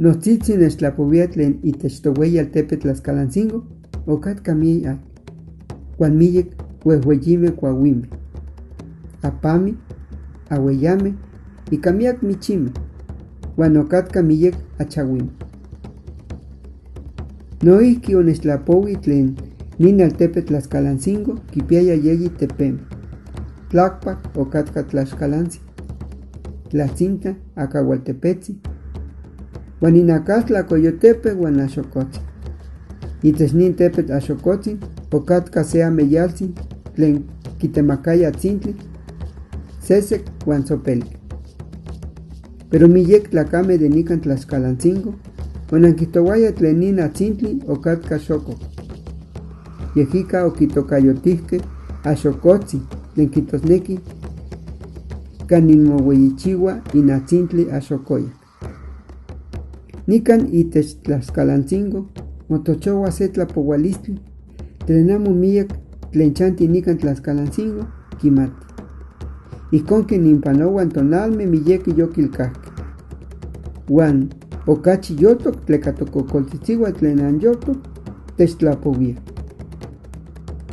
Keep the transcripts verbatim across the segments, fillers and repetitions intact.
Nojtsitsin nechtlapohuia tlen itech tohueyi altepetl Tlaxcalancingo okatka miyek atl, huan miyek huehueyime kuahuime, apame, ahueyame, ika miak michime, huan okatka miyek achahuime. Noijki onechtlapohui tlen nin altepetl Tlaxcalancingo kipiaya yeyi tepeme. Tlakpak okatka Tlaxcalancingo, Tlatzintla, Acahualtepetzi, huan inakastla Coyotepe huan Axokotsin. Itech nin tepetl Axokotsin okatka se ameyaltzin tlen kitemakaya atsintli, sesek huan sopelk. Pero miyek tlakame de nikan Tlaxcalancingo onankijtohuaya tlen nin atsintli okatka xokok. Yejika okitokayotijke Axokotsin, tlen kijtosneki kanin mohueyichihua in atsintli Axokoyak. Nikan itech Tlaxcalancingo motochohua se tlapohualistli tlen amo miyek tlen chanti nikan Tlaxcalancingo kimati. Ijkon ken nipan ohuan tonalme miyek yokilkajke. Huan okachi yoltok tleka tokokoltsitsihua tlen anyoltok techtlapohuia.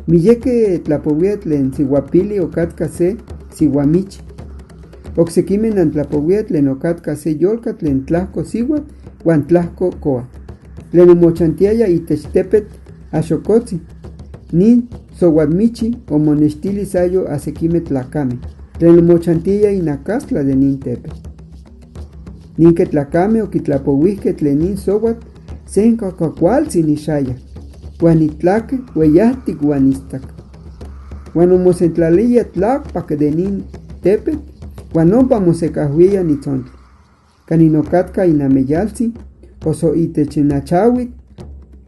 Miyeke tlapohuia tlen sihuapili okatka se sihuamichi. Oksekime nantlapohuia tlen okatka se yolkatl tlen tlajko sihuatl huan tlajko koatl, tlen omochantiaya itech tepetl Axokotsin. Nin sohuatmichi omonextili sayo a sekime tlakame tlen omochantiaya inakastla de nin tepetl. Ninke tlakame okitlapohuijke tlen nin sohuatl senka kuakualtsin isaya, huan itlake hueyajtik huan istak. Huan omosentlalia tlakpak de nin tepetl, huan ompa mosekajhuiya nitsontli, kanin okatka inameyaltzin, oso itech inachahuitl,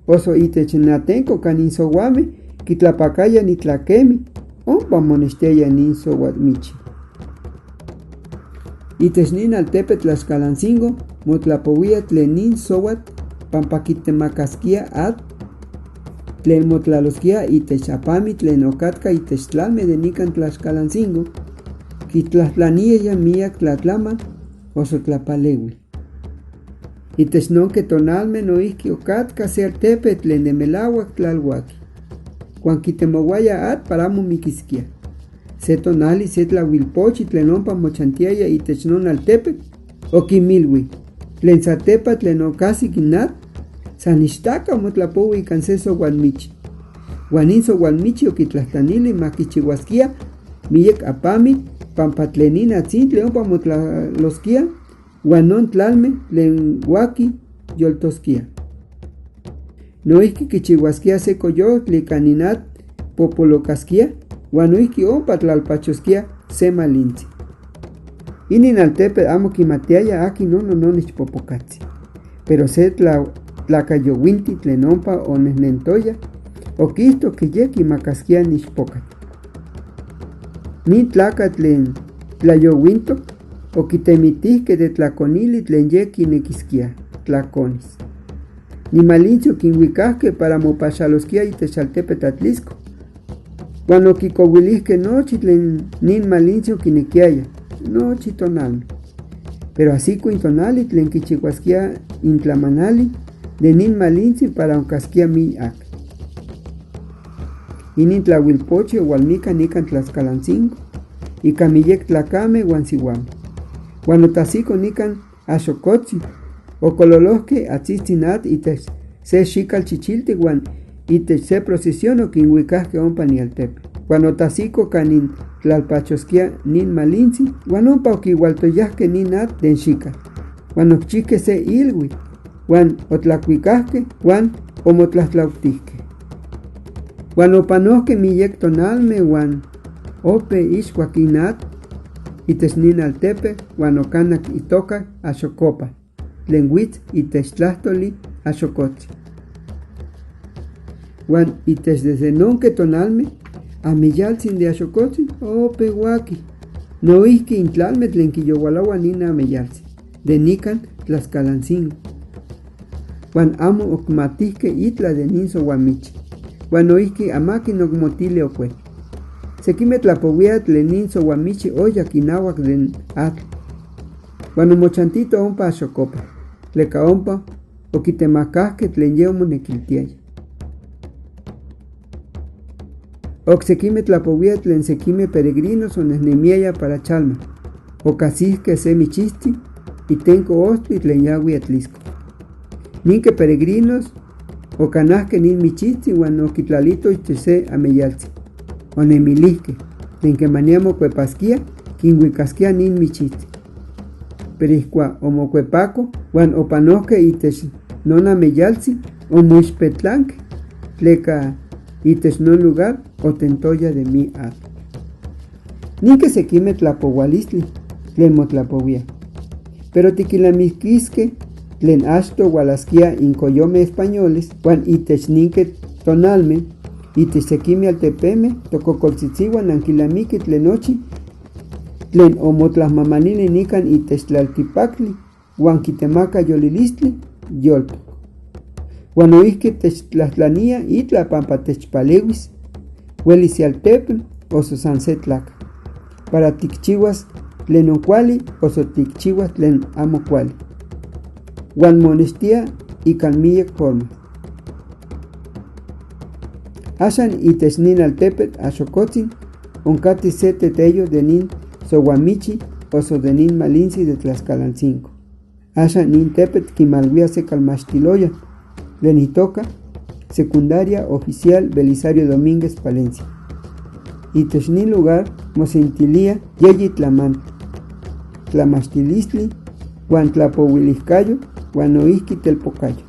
oso itech inatenko kanin sohuame kitlapakaya nitlakemi, ompa monextiaya nin sohuatmichi. Itech nin altepetl Tlaxcalancingo motlapohuia tlen nin sohuatl pampa kitemakaskia atl tlen motlaloskia itech apamil tlen okatka itech tlalme de nikan Tlaxcalancingo, kitlajtlaniaya miak tlatlamal oso tlapaleuil. Itech nonke tonalme noijki okatka se altepetl tlen de melahuak tlalhuaki, huan kitemohuaya atl para amo mikiskia. Se tonali se tlahuilpochi tlen ompa mochantiaya itech non altepetl okinmilhui: Tlen sa tepa tlen okajsik in atl, san ichtaka motlapohui ikan se sohuatmichi. Huan nin sohuatmichi okitlajtlanili makichihuaskia miyek apamil, pampa tlen nin atsintli ompa motlaloskia, huan non tlalme tlen huaki yoltoskia. Noijki kichihuaskia se koyojtli kanin atl popolokaskia, huan noijki ompa tlalpachoskia se malintzi. Inin altepetl amo kimatiaya akin non nonech popokatzi, pero se tla-, tlakayouinti tlen ompa onejnentoya okijto ke ye kimakaskia nixpokat. Nin tlakatl tlen tlayouintok okitemiltijke de tlakonili tlen ye kinekiskia tlakonis. Nin malintzi okinhuikajke para mopashaloskia itech altepetl Atlisco, huan okikouilijke nochi tlen nin malintzi okinekiaya nochi tonalme. Pero ajsiko in tonali tlen kichihuaskia in tlamanali de nin malintzi para onkaskia miak. Inin tlahuilpochi ohualmikaj nikan Tlaxcalancingo ika miyek tlakame huan sihuame. Huan otajsiko nikan Axokotsin, okololojke atsitsin atl itech se xikal chichiltik huan itech se procesión okinhuikajke ompa nialtepetl. Huan otajsiko kanin tlalpachoskia nin malintzi, huan ompa okihualtoyajke nin atl den xikal. Huan okchijke se ilhuitl, huan otlakuikajke, huan omotlajtlautijke. Huan opanojke miyek tonalme huan ope ixhuak in atl itech nin altepetl, huan okanak itoka Axokopa, tlen huits itech tlajtoli Axokotsin. Huan itech desde nonke tonalme, ameyaltzin de Axokotsin ope huaki, noijki in tlalme tlen kiyohualahua nin ameyaltzin de nikan Tlaxcalancingo. Huan amo okmatijke itla de nin sohuamichi, huan noijki amakin okmotili okuel. Sekime tlapohuia tlen nin sohuamichi oyak inahuak den atl, huan omochantito ompa Axokopa. tleka ompa okitemakajkej tlen yej omonekiltiaya. Oksekime tlapowiaj tlen sekime peregrinos onejnemiaya para Chalma. Okajsijkej se michijtzi itenko ojtli tlen yahui Atlisco. Ninke peregrinos okanajkej nin michijtzi huan okitlalito iten se ameyaltzi. Onemilijkej tlen kemania mokuepaskia, kinhuikaskia nin michijtzi. Pero ijkuak omokuepako huan opanojkej itech non ameyaltzi, omoixpetlankej, tleka itech non lugar otentoya de mi atl. Ninke sekime tlapoualistli tlen motlapowiaj. Pero tikilnamikiskej tlen achto hualaskia inkoyomej españoles huan itech ninke tonalme, itech sekime altepeme, tokokoltsitsin huan nankilnamikij tlen nochi tlen omotlajmamanili nikan itech tlaltipaktli huan kitemaka yolilistli yoltok. Huan noijki techtlajtlania itla pampa techpaleuis, huelis se altepetl o so san se tlakatl, para tikchihuas tlen non kuali o so tikchihuas tlen amo kuali. Huan monextia ikan miyek forma. Axan itech nin altepetl Axokotzin onkatij se teteyo de nin sohuamichi o so de nin malintzi de Tlaxcalancingo. Axan nin tepetl kimalhuia se kalmachtiloyan tlen itoka Secundaria Oficial Belisario Domínguez Palencia. Itech nin lugar mosentilia yeyi tlamantl, tlamachtilistli huan tlapouilijkayotl huan noijki telpokayotl.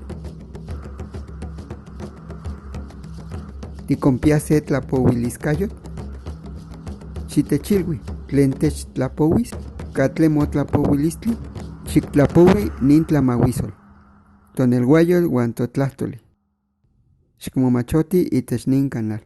Tikonpia se tlapouiliskayotl? Xitechilui tlen techtlapohuis. Katlen motlapouilistli? Xiktlapohui nin tlamahuisol, tonelhuayol huan totlajtoli. Xikmomachoti itech nin canal.